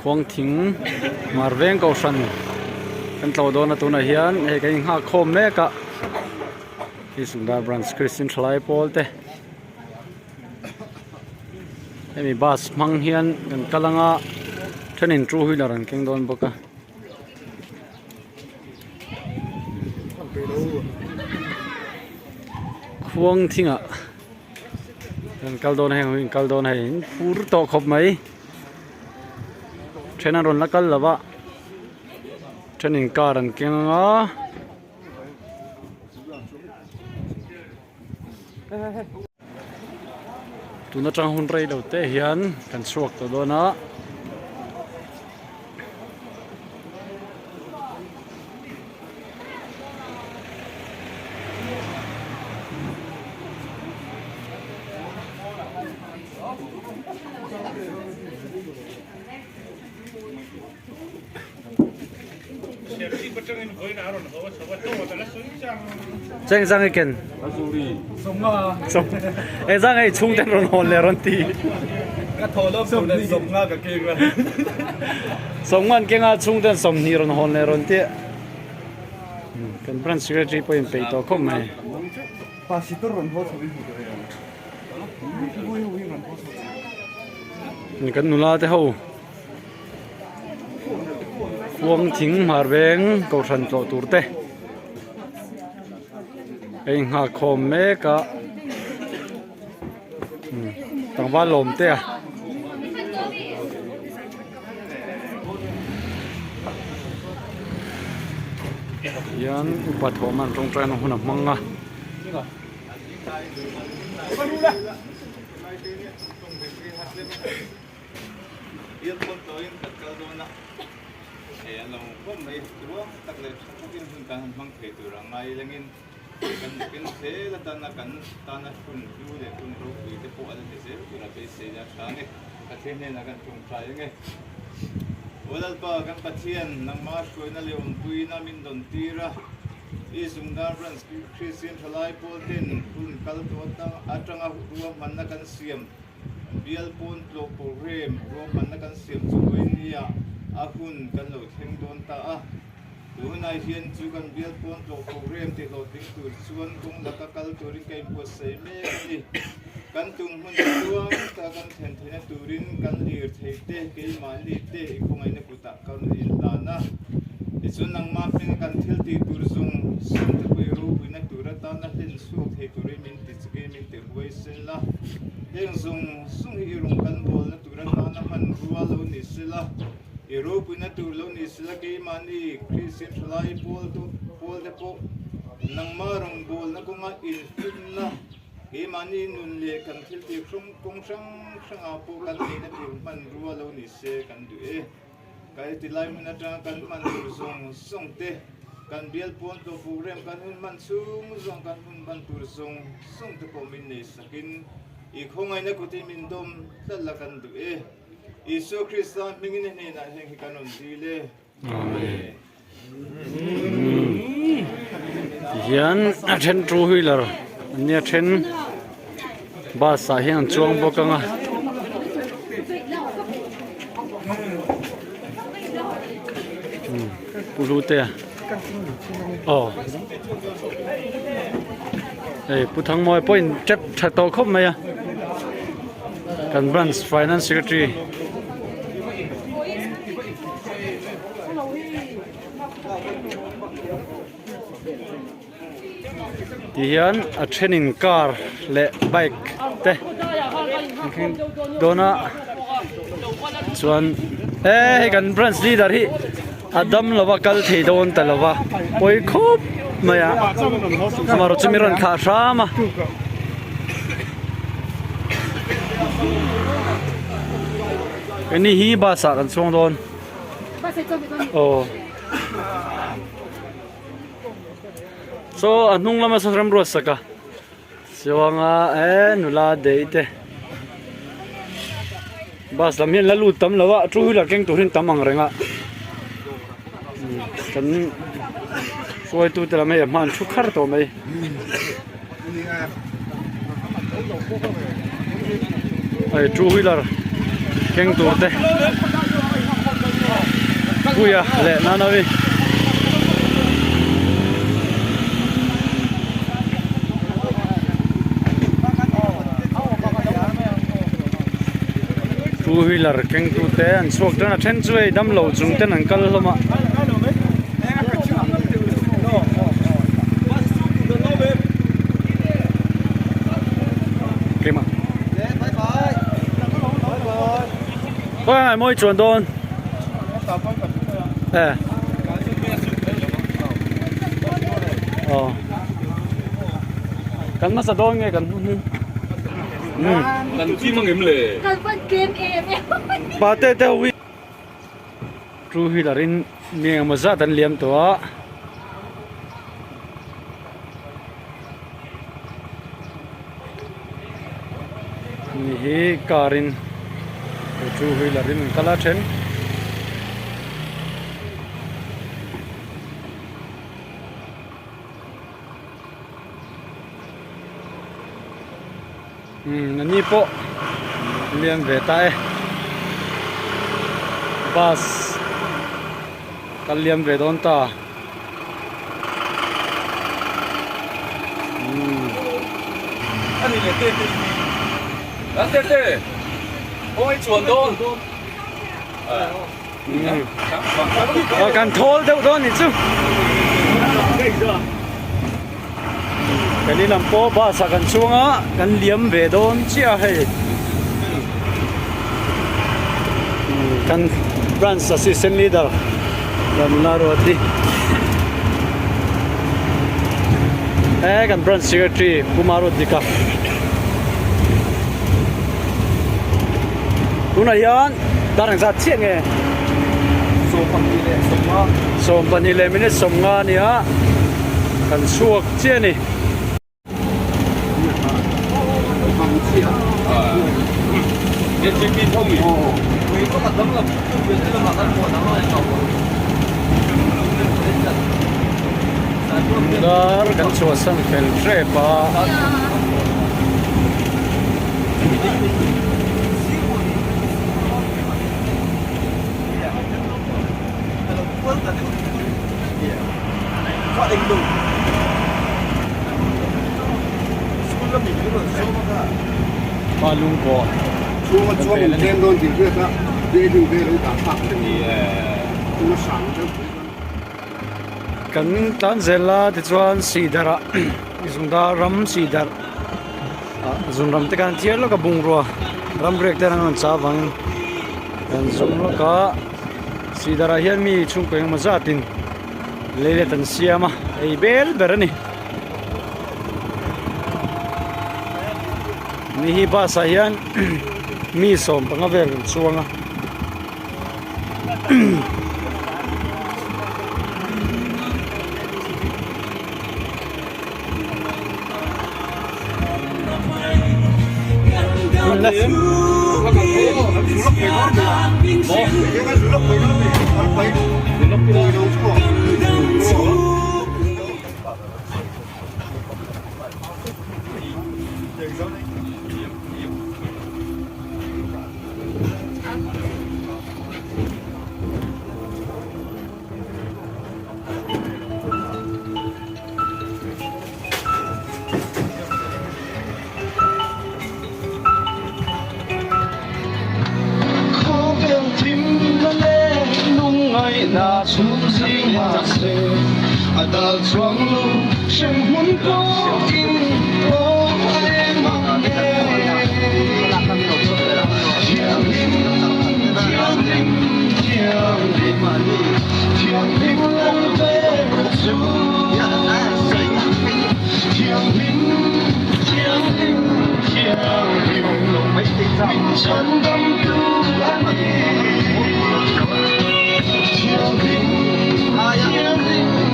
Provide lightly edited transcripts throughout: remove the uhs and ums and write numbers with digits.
Khuang thing mar veng kohhran kan tlo dawn a tunah hian hei kan inghak khawm mek a hei Sundar branch Christian thalai pawl te hemi bus hmang hian kan kal anga thenin two wheeler an keng dawn bawk a. Khuang thingah. Kan kal dawn heng in kal dawn hei in phur tawh khawp mai then an rawn la kal lo va then in car an keng ang a. Tun atang hun rei lo te hian kan chhuak tawh dawn a. Cheng zang i ken. E zang ei chung ten ron hon le ron ti. Ka tho lo som ni som nga ka keng la. Som ngan kenga chung ten som ni ron hon le ron ti. Kan branch secretary pawh in peih tawh khawp mai. Pastor ron ho chho in hmu tur e. Kan nula te ho. Khuang thing hmar veng kohhran tlawh tur te a inghak khawm mek a tlangval lawm te a. Hian upa thawm an tawngtai na hun a hmang a. Bial pawn tawhin kan kal dawn a, hei an lo hmu khawp mai, ruang tak leh tha takin hun kan han hmang thei tur a ngai lengin kan ken zel atana kan tana hun hlu leh hun ropui te pawh a la ni zel tur a beisei a tha nge, Pathian hnenah kan tawngtai ange. Aw Lalpa kan Pathian, nangmah hruaina leh awmpuina min dawn tir a, i zungdar Branch Kristian thalai pawl ten hun kal tawh atanga ruahmanna kan siam. Bial pawn tlawh program ruahmanna kan siam chu vawinia a hun kan lo thleng dawn ta a. Tunah hian chu kan bial pawn tlawh program ti hlawhtling tur chuan kawng laka kal turin ka inbuatsaih mek a ni. Kan tum hmun chuan ta kan thlen theihna turin kan lir theih te, keimahni te i khawngaihna kutah kan inhlan a. Tichuan nangmah hminga kan thil tih tur zawng zawng te pawh i ropuina tur atana hlen chhuak thei turin min ti chak in min ti huai sen la, heng zawng zawng hi i rawn kan bawlna tur atana hmanrua lo ni sela, i ropuina tur lo ni sela, keimahni Kristian thalai pawl te pawl te pawh nangma rawn bawlna kawnga infinna, keimahni nun leh kan thil tih hrang kawng hrang hrangah pawh kan neihna tur hmanrua lo ni se kan duh e. Ka heti lai hmun atanga kan hman tur zawng zawng te, kan bial pawn tawh program kan hun hman chhung zawng kan hun hman tur zawng zawng te pawh min nei sakin i khawngaihna kutin min dawm tlat la kan duh e. Isua Krista hmingin i hnenah heng hi kan rawn dil e. Amen. Tihian a then two wheeler an nia then bus ah hian an chuang bawk ang a. Pu Hlute a aw hei Pu Thangmawia pawh in tep tha tawh khawp mai a kan branch finance secretary. Tihian a thenin car leh bike te an thleng dawn a chuan e hei kan branch leader hi a dam lova kal thei dawn ta lova pawi khawp mai a amaherawhchu chu mi rawn thlah hram a. Keini hi bus ah kan chuang dawn aw saw a hnung lama saw ramruat sak a chuang a e nula dei te bus lam hian la lut tam lo a two wheeler keng tur hi an tam ang reng a kan hruaitu te lam hei a hman thu khar tawh mai. Hei two wheeler keng tur te Puia leh Nanavi. Two wheeler keng tu te an chhuak tan a then chu hei damlo chung ten an kal hlawm a. Keimah. Khawi ang mawi chuan dawn. Eh. Oh. Kan hmasa dawn nge kan hnu. Kan chim ang em le. Kan van tlem em em. Pate te wi. Two wheeler in mi engemaw zat an liam tawh a. Ni hi car in two wheeler in an kal a then. Umm a ni pawh liam ve ta e bus kal liam ve dawn ta umm. Ani leh te te an te te kawng chuan dawn Aw kan thawl deuh dawn ni chu kan in lam pawh bus ah kan chuang a kan liam ve dawn chiah a hei kan branch assistant leader Ramna Ruati he kan branch secretary Pu Maruatika tunah hian dar engzat chiah nge 22 leh minute 50 a nia kan chhuak chiah a ni. Dar kan chhuahsan fel tep a. Pa lungkawn kan pel a ni. Kan tlan zel a tichuan sihdarh ah zungdar ram sihdarh ah zunram te khan thiar lawk a bungrua ram riak te an rawn chah avangin kan zum lawk a sihdarh ah hian mi chhungkaw engemaw zatin lei let an siam a ei bel ber a ni ni hi bus ah hian mi 15 vel an chuang a.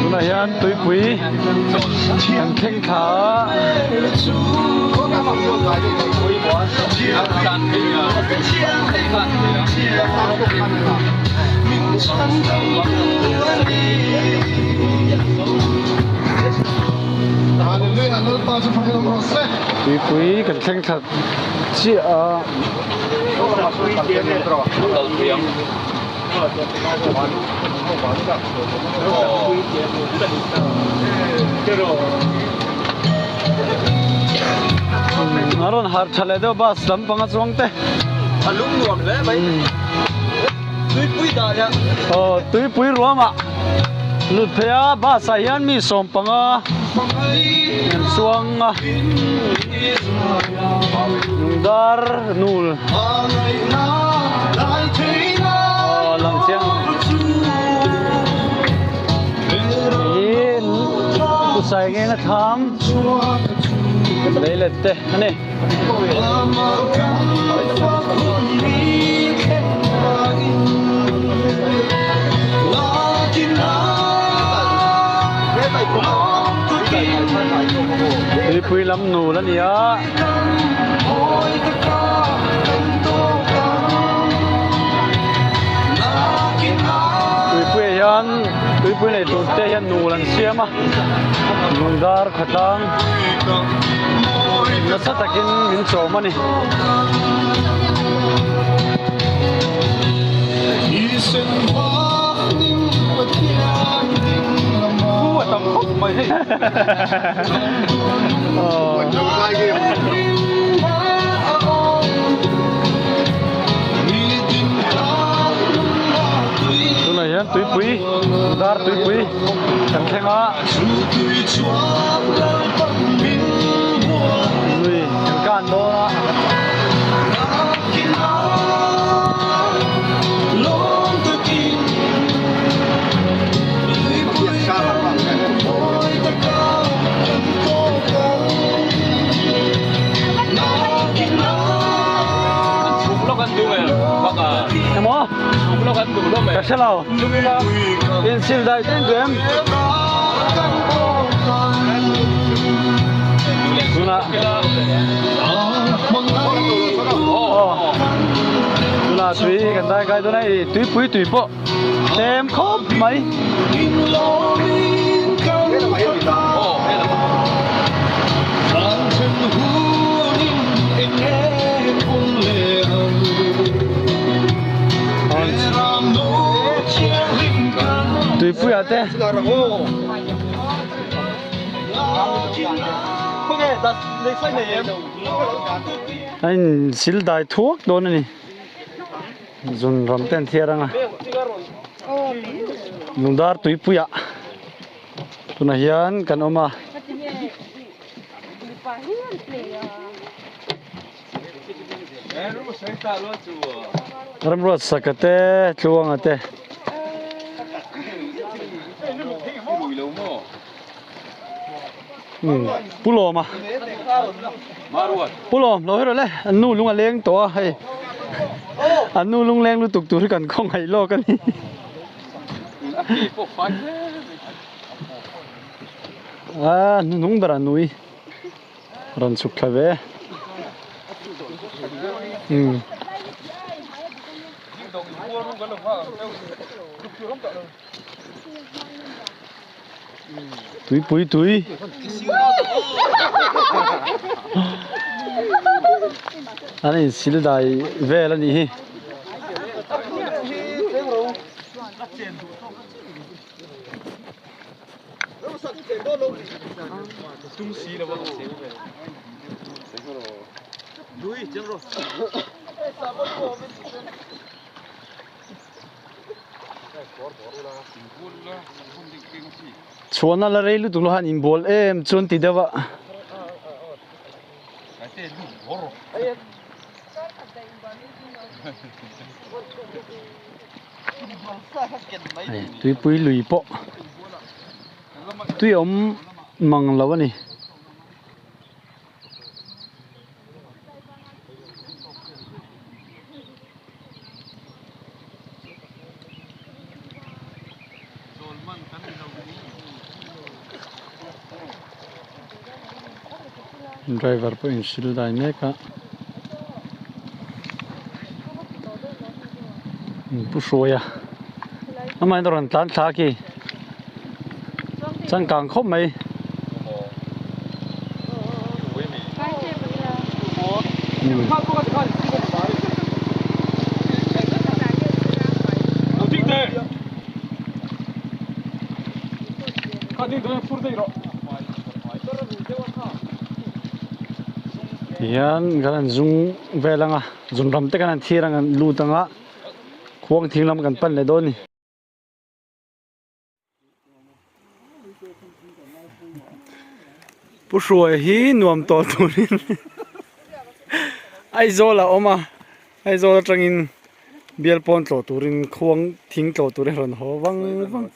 Tunah hian tuipui an thleng thla a. Tuipui kan thleng thla chiah a. A rawn harh tha leh deuh bus lampang a chuang te. A lung nuam hle mai. Tuipui dah hian. Aw tuipui ruamah lut phei a bus ah hian mi sawmpanga an chuang a lungdar nul aw lang chiang ih kusai ngeng a thlam leilet te a ni. Tuipui lam nul a ni a. Tuipui ah hian tuipui nei tur te hian nul an siam a lungdar khawtlang. Nasa takin min chawm a ni. Tunah hian tuipui dar tuipui kan thleng a. Lui kan kan dawn a. Emaw? Ka hre lo. Insil dai teng tu em? Tunah Tunah tui kan dai kai dawn a hei tuipui tui pawh tlem khawp mai. Tuipuia te. A in sil dai thuak dawn a ni. Zun ram te an thiar ang a. Lungdar tuipuia tunah hian kan awm a. Ramruatsaka te Tluanga te. Pu Lawma Pu Lawm lo hero le an nu lung a leng tawh a hei an nu lung leng lutuk tur hi kan khawngaih lawk a ni. A hnuhnung berah nui. Rawn chhuk thla ve. Umm. Tuipui tui. An insil dai vel a nih hi. Chhuahna la rei lutuk lo han inbual em chuan ti deuh a. Hei tuipui lui pawh tui awm mang lo a ni. Driver pawh in sil dai mek a pu hruai a amahin a rawn tlan thla a khi changkang khawp mai. Tihian kan han zung vel ang a zunram te kan han thlir ang an lut ang a khuang thing lam kan pan leh dawn a ni. Pu Hruaia hi nuam tawh turin Aizawl a awm a, Aizawl atangin bial pawn tlawh turin khuang thing tlawh turin a rawn haw vang vang.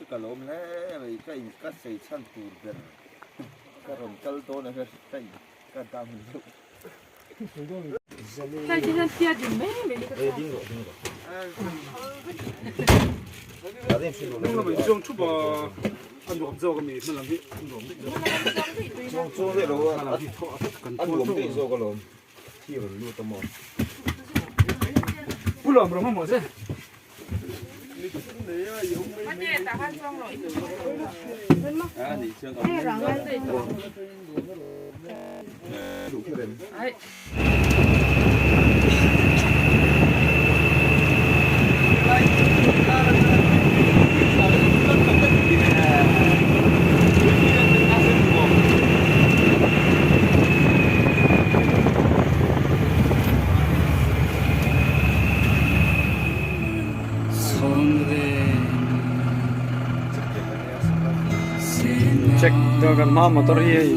Check dawn kan hma motor hi hei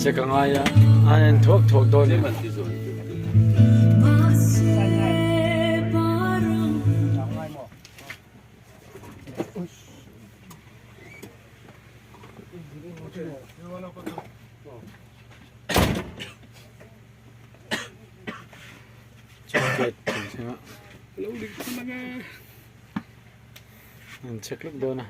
check a ngai a a en thuak thuak dawn a ni. An check lawk dawn a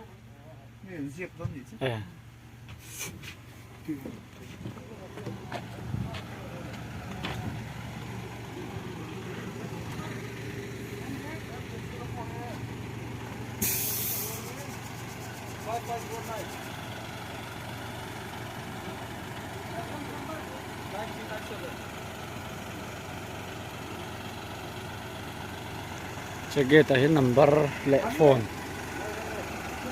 Che gate ah hian number leh phone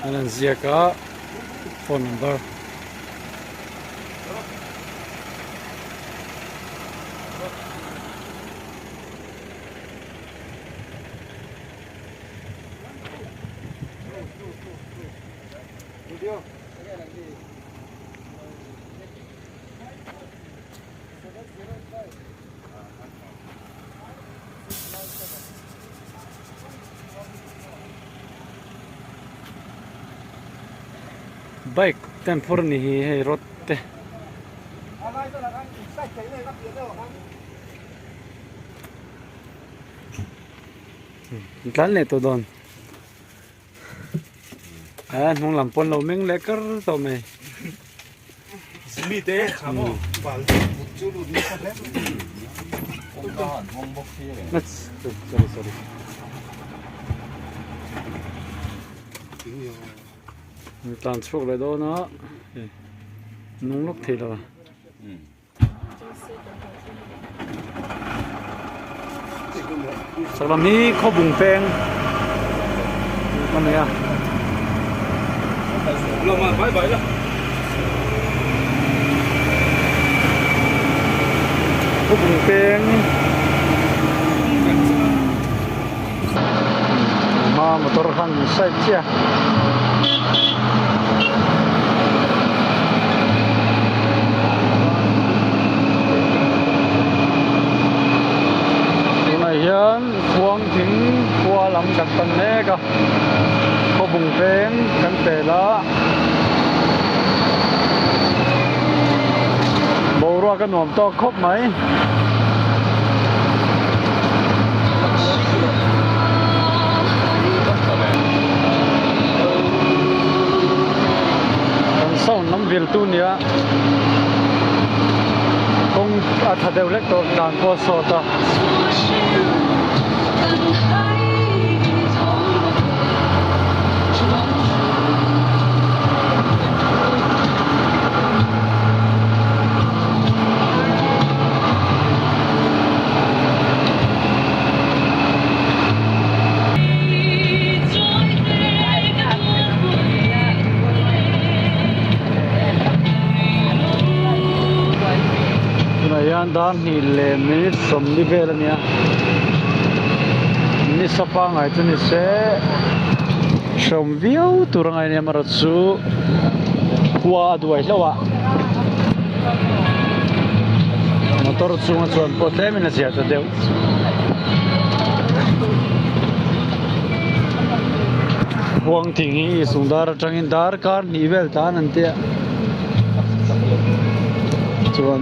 an han ziak a phone number. Bike te an phur a ni hi hei rod te. An tlan leh tawh dawn. A hnung lam pawn lo meng leh kar tawh mai. Sorry sorry. Tlan chhuak leh dawn a nung lawk thei lo a. Chaklam hi khawbung peng a ni a. Khawbung peng hma motor khan side chiah. Tunah hian khuang thing khua lam kan pan mek a khawbung peng kan pel a boruak a nuam tawk khawp mai. Kan sound lam vil tu nia kawng a tha deuh hlek tawh dan pawh a sawt a. Dar hnih leh minute sawmli vel a nia nisa pangngai chu ni se hreawm viau tur a ngai nia amaherawh chu khua a duai hlauh a motor chunga chuan pawh tlemin a zia ta deuh. Huangthing hi Sungdar atangin darkar hnih vel tan an tia chuan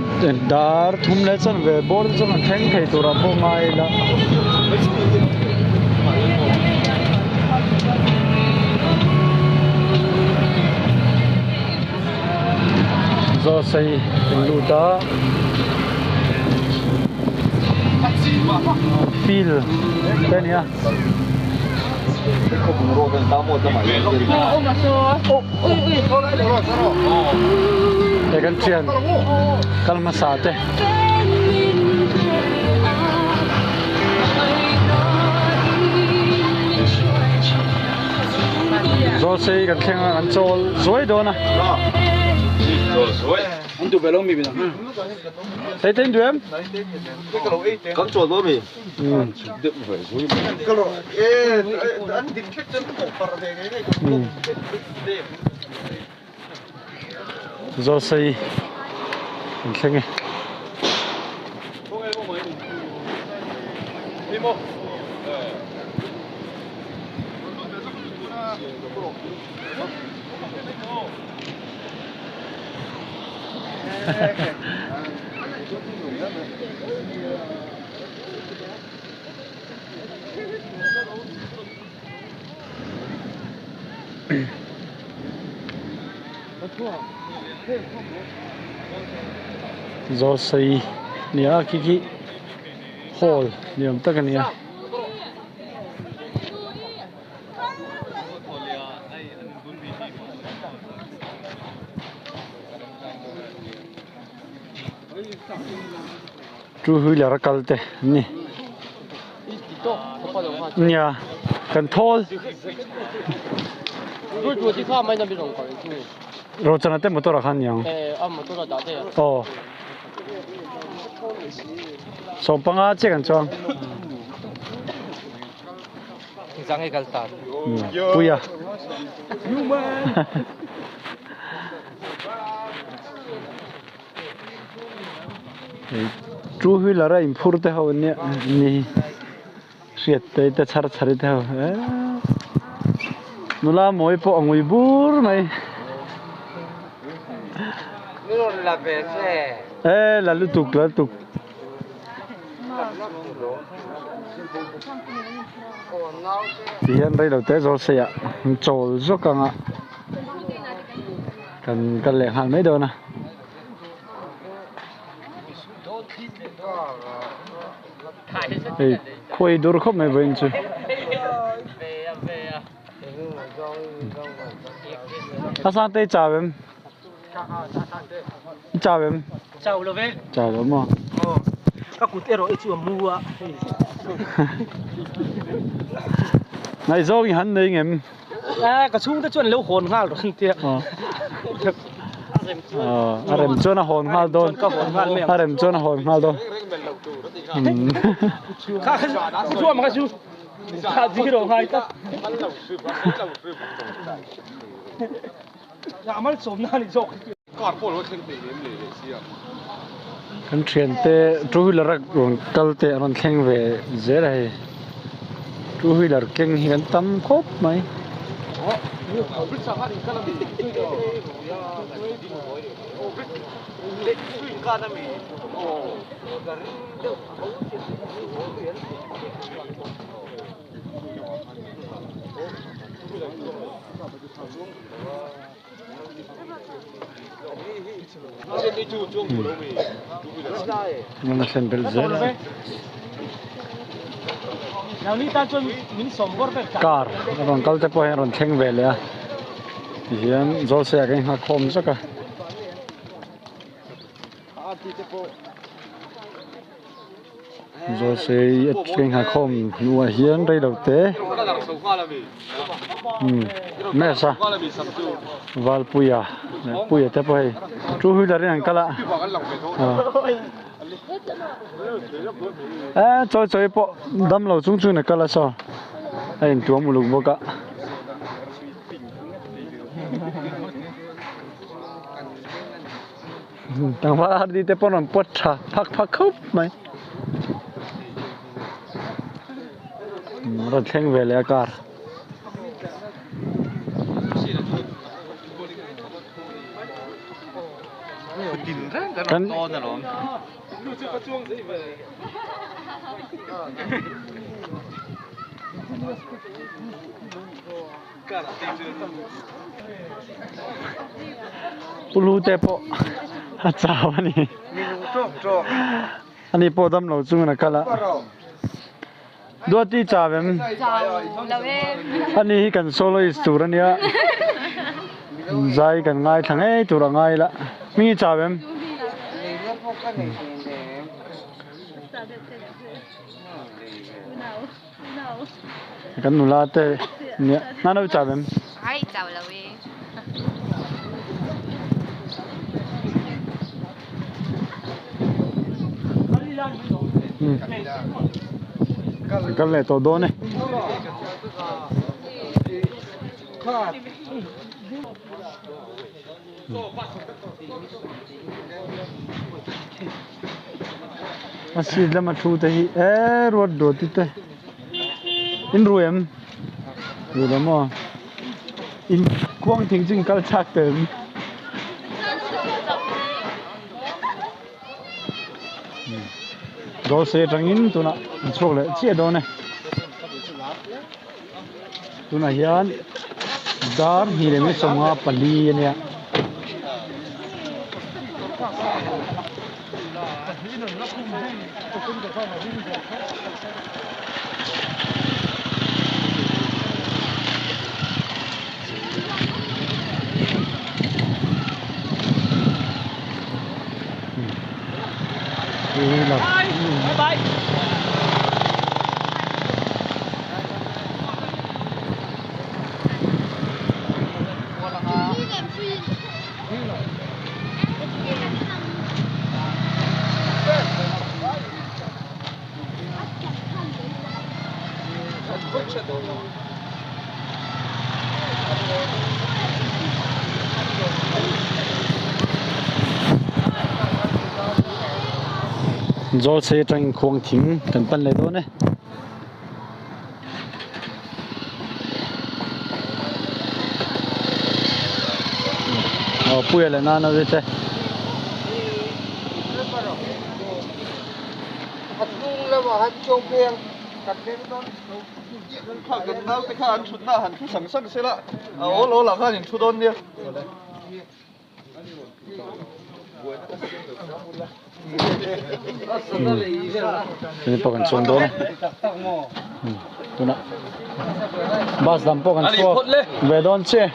dar thum leh chuan ve bawr te chuan an thleng thei turah pawh ngai ila. Zawsei kan lut a field te a ni a. Hei kan thian kal hmasa te. Zawlsei kan thleng a kan chawl zuai dawn a. An duh ve lo mi bina. Hei te in duh em? Kan chawl dawn mi. Zawlsei kan thleng e. Zawlsei nia khi khi hall ni awm tak a ni a. Two wheeler a kal te an ni nia kan thawl Rochana te motor ah khan niang aw sawmpanga chiah kan chuang. Puia Two wheeler a inphur te ho ania ni hriat te te chhar chhar te ho eee nula mawi pawh a ngui bur mai eee la lutuk la lutuk. Tihian reilo te zawl seiah an chawl zawk ang a kan kal leh nghal mai dawn a. Hei khuai dur khawp mai vawiin chu. A sangte i chau em? I chau em? Chau lo ve. Chau lo maw? Aw. Ka kut erawh i chu a mu a. Ngaihzawng i han nei ngem? A ka chhungte chuan lo hawn nghal rawn tia. Aw. A rem chuan a hawn nghal dawn. Ka hawn nghal mai ang. A rem chuan a hawn nghal dawn. Kha kha chu kha chu. Kha zero ngai tak. Kan thiante two wheeler a rawn kal te an rawn thleng ve zel a hei two wheeler keng hi an tam khawp mai. An thlen belh zel a car a rawn kal te pawh hi a rawn thleng ve leh a tihian zawlsei ah ka inghak khawm zawk a. Zawlsei a inghahkhawm hnuah hian reilo te umm mess a Valpuia leh Puia te pawh hei two wheeler in an kal a aw. Eh chawi chawi pawh dam lo chung chung in a kal a saw a intuam uluk bawk a. Tlangval hardi te pawh rawn pawt tha phak phak khawp mai. Rawn thleng ve leh a car. Kan Ulu te pawh a chau a ni ani pawh damlo chungin a kal a Duati chau em ani hi kan soloist tur ania zai kan ngaithla ngei tur a ngai la hming i chau em. Kan nula te nia nan lo chau em? Ai chau lo e. Kal leh tawh dawn e. A seat lama thu te hi eee ruat duat te in ru em ru lo maw in khuang thing chu in kal chak teh em dawl sei atangin tunah an chhuak leh chiah dawn e. Tunah hian dar hnih leh minute 54 a nia. Zawlsei atangin khuang thing kan pan leh dawn e. Aw puia leh nana te te. Tuni pawh kan chuang dawn a tunah bus lam pawh kan chhuak ve dawn chiah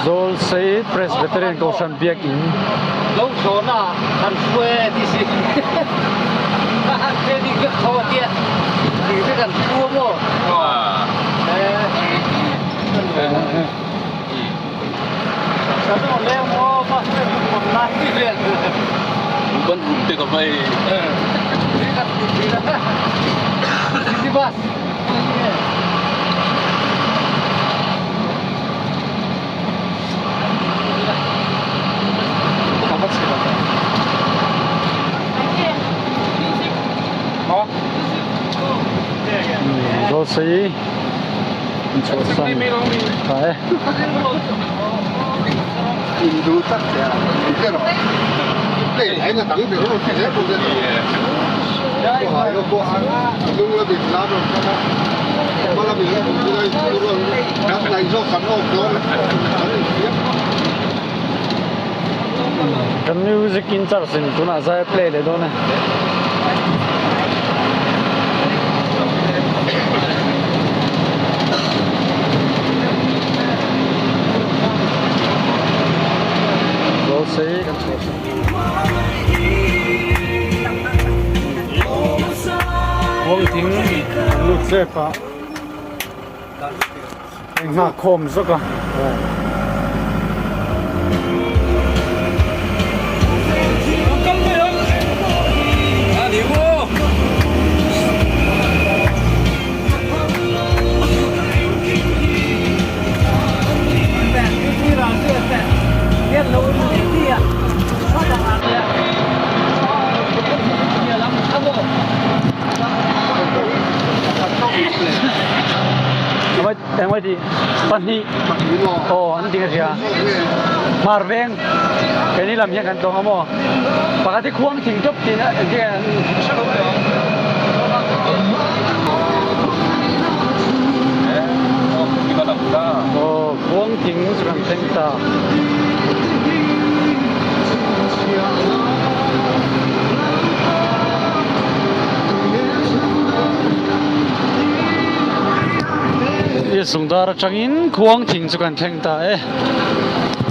Zawlsei Presbyterian Kohhran Biakinn. Zawlsei inchhuahsan tha e. Kan music in charge in tunah zai a play leh dawn e. Zawlsei kan chhuahsan. Khuang thing an lut zep a hei nghak khawm zawk a. Engmai ti pahnih aw an ti ka hria hmar veng keini lam hian kan tawng a maw pakhat hi khuang thing tawp tiin engtin an Aw khuang thing chu kan thleng ta. I sungdar atangin khuang thing chu kan thleng ta e.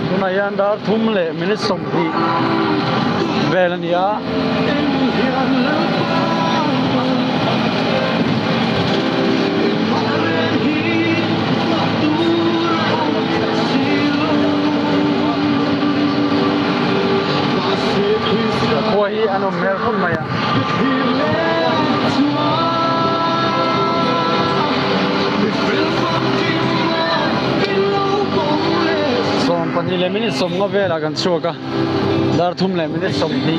Tunah hian dar thum leh minute 20 vel a ni a. Khua hi an awm hmel khawp mai a. 12 leh minute 50 velah kan chhuak a. Dar thum leh minute 20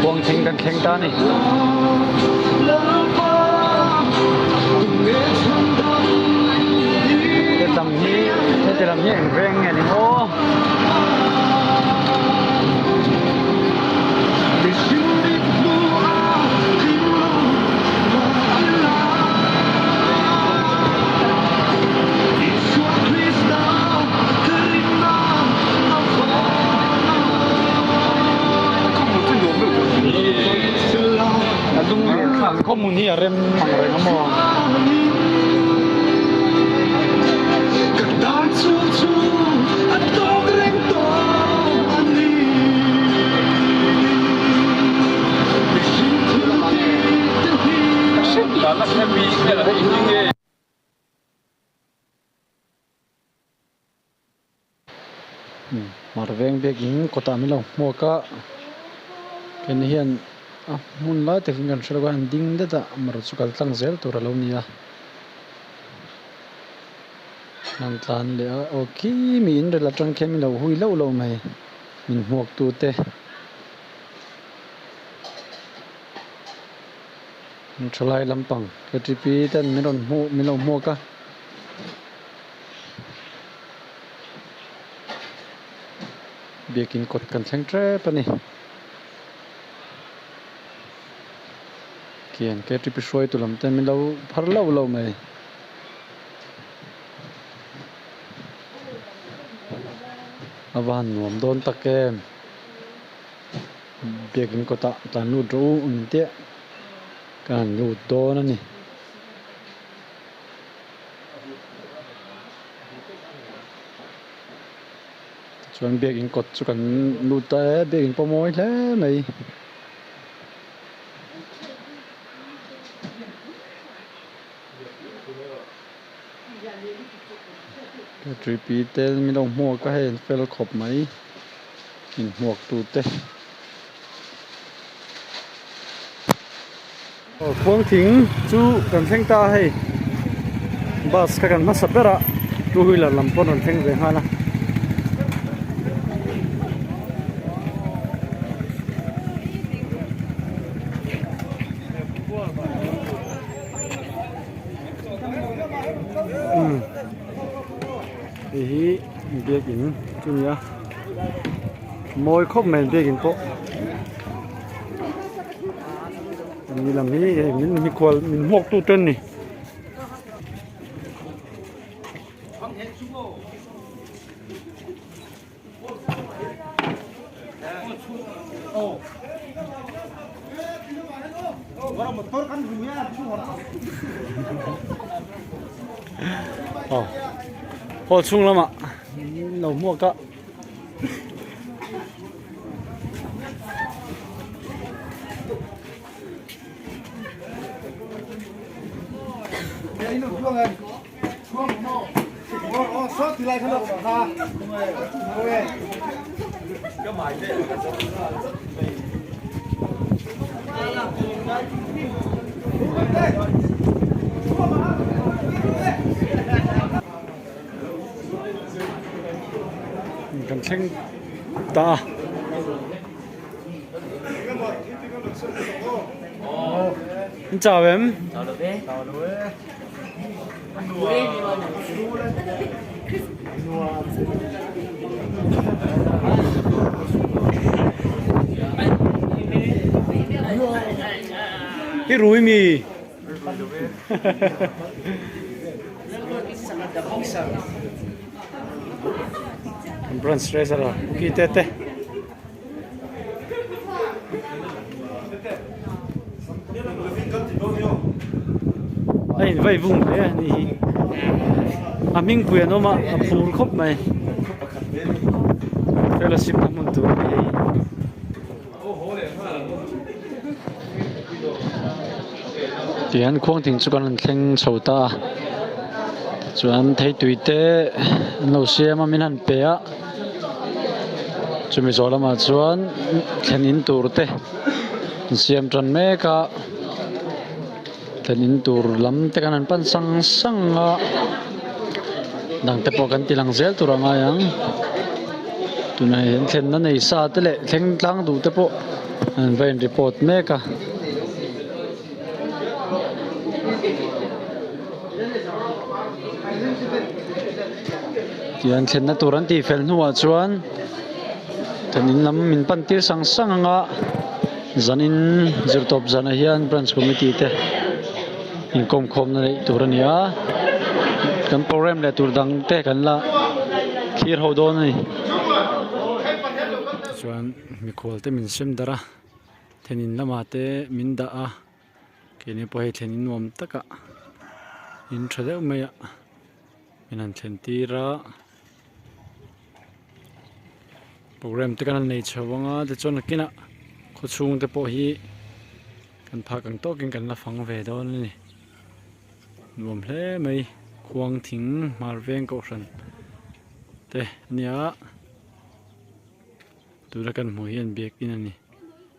khuang thing kan thleng ta a ni. Hetlam hi heti lam hi eng veng nge ni maw? Khaw hmun hi a rem ang reng a maw? Mar veng biakin kawtah min lo hmuak a keini hian a hmun lai takin kan hre lo a an ding det a mar chu kal tlang zel tur a lo ni a an tlan leh a aw khi mi in rel atang khian min lo hui loh loh mai min hmuak tu te. Thalai lampang ktp ten min rawn hmuh min lo hmuak a. Biakin kawt kan thleng tep a ni. Khian ktp hruaitu lam te min lo phar loh loh mai. A va han nuam dawn tak em. Biakin kawtah tlan lut rawh u min tih ka han lut dawn a ni. Tichuan biakin kawt chu kan lut ta e, biakin pawh mawi hle mai. Tuipi te min lo hmuak a hei an fel khawp mai inhmuak tute. Khuang thing chu kan thleng ta a hei bus kha kan hmasa ber a two wheeler lam pawn rawn thleng ve nghal a. Hei hi biakin chu a ni a mawi khawp mai biakin pawh ni lam hi hei min mikhual min hmuak tu te an ni. Aw hall chhung lamah lo hmuak a. Kan thleng ta a. In chau em? Chau lo ve. Chau lo e. I rui mi? Branch treasurer Uki Tete. A in vai vung hle a ni hi a hming pui an awm a a phur khawp mai fellowship na hmun tur a ni hei. Tihian khuangthing chu kan rawn thleng chho ta a chuan theitui te an lo siam a min han pe a. Chumi zawh lamah chuan thlen in tur te an siam tan mek a thlen in tur lam te khan an pan sang sang a dang te pawh kan ti lang zel tur a ngai ang tunah hian thlenna nei sa te leh thleng tlang duh te pawh an va in report mek a. Tihian thlenna tur an tih fel hnuah chuan kan in lam min pan tir sang sang ang a zanin zirtawp zanah hian branch committee te inkawm khawmna neih tur a ni a kan program leh tur dang te kan la thlir ho dawn a ni tichuan mikhual te min sem darh a thenin lamah te min dah a. Keini pawh hei thlen in nuam tak a in tha deuh mai a min han thlen tir a program te kan han nei chho ang a tichuan nakinah khaw chhung te pawh hi kan phak ang tawkin kan la fang ve dawn a ni nuam hle mai khuang thing hmar veng kohhran te a nia tuna kan hmuh hian biakin a ni.